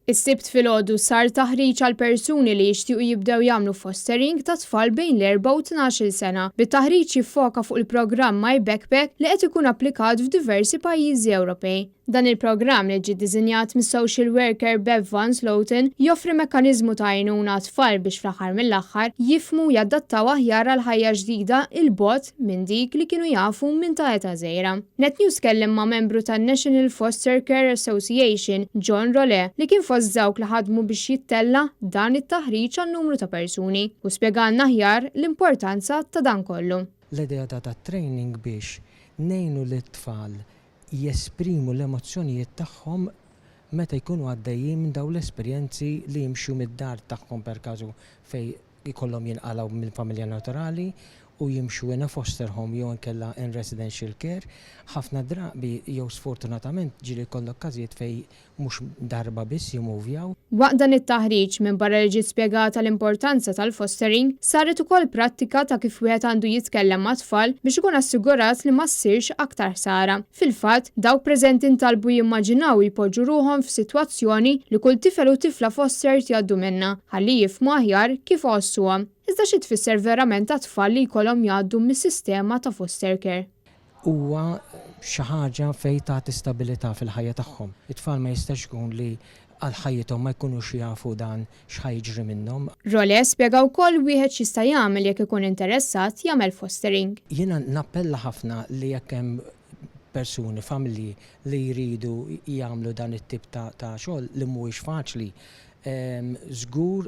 Is-Sibt filgħodu sar taħriġ għal persuni li jixtiequ jibdew jagħmlu fostering ta' tfal bejn l-erba' u 12-il sena. Bit-taħriġ jiffoka fuq il-programm My Backpack li qed ikun applikat f'diversi pajjiżi Ewropej. Dan il-programm, li ġie ddisinjat mis-social worker Bev Van Sloten, joffri mekkaniżmu ta' għajnuna għat-tfal biex fl-aħħar mill-aħħar jifhmu u jadattaw aħjar għal ħajja ġdida 'il bogħod minn dik li kienu jafu minn ta' età żgħira. Net News tkellem ma' membru tan-National Foster Care Association, John Rolè, li kien fost dawk li ħadmu biex jittella' dan it-taħriġ għal numru ta' persuni, u spjegalna aħjar l-importanza ta' dan kollu. L-idea ta' dat-training biex ngħinu lit-tfal jesprimu l-emozzjonijiet tagħhom meta jkunu għaddejjin minn dawn l-esperjenzi li jimxu mid-dar tagħhom, per każu fejn ikollhom jinqalgħu mill-familja naturali u jimxu in a foster home jew inkella in residential care. Ħafna drabi jew sfortunatament ġieli jkollok każijiet fejn mhux darba biss jimuvjaw. Waqt dan it-taħriġ, minbarra li ġiet spjegata l-importanza tal-fostering, saret ukoll prattika ta' kif wieħed għandu jitkellem mat-tfal biex ikun assigurat li ma ssirx aktar ħsara. Fil-fatt, dawk preżenti ntalbu jimmaġinaw u jpoġġu ruħhom f'sitwazzjoni li kull tifel u tifla fostered jgħaddu minnha, ħalli jifhmu aħjar kif iħossuhom. Iżda xi tfisser verament għat-tfal li jkollhom jgħaddu mis-sistema ta' foster care? Huwa xi ħaġa fejn tagħti stabilità fil-ħajja tagħhom. It-tfal ma jistax ikun li għal ħajjithom ma jkunux jafu dan x'ħa jiġri minnhom. Rolè spjega wkoll wieħed x'jista' jagħmel jekk ikun interessat jagħmel fostering. Jiena nappella ħafna li jekk hemm persuni, familji li jridu jagħmlu dan it-tip ta' xogħol li mhuwiex faċli, żgur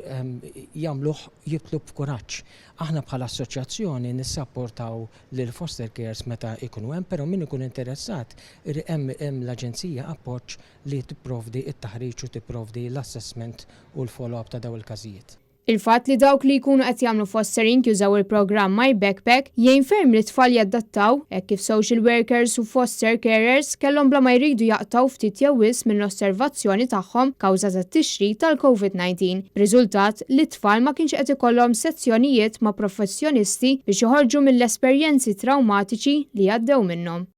jagħmluh, jidħlu b'kuraġġ. Aħna bħala assoċjazzjoni nissapportaw lil foster carers meta jkunu hemm, però min ikun interessat hemm l-aġenzija Appoġġ li tipprovdi t-taħriġ u tipprovdi l-assessment u l-follow up ta' dawn il-każijiet. Il-fatt li dawk li jkunu qed jagħmlu fostering jużaw il-programm My Backpack jgħin ferm lit-tfal jadattaw, hekk kif social workers u foster carers kellhom bla ma jridu jaqtgħu ftit jew wisq mill-osservazzjoni tagħhom kawża tat-tixrid tal-Covid-19, b'riżultat li t-tfal ma kienx qed ikollhom sezzjonijiet ma' professjonisti biex joħorġu mill-esperjenzi trawmatiċi li għaddew minnhom.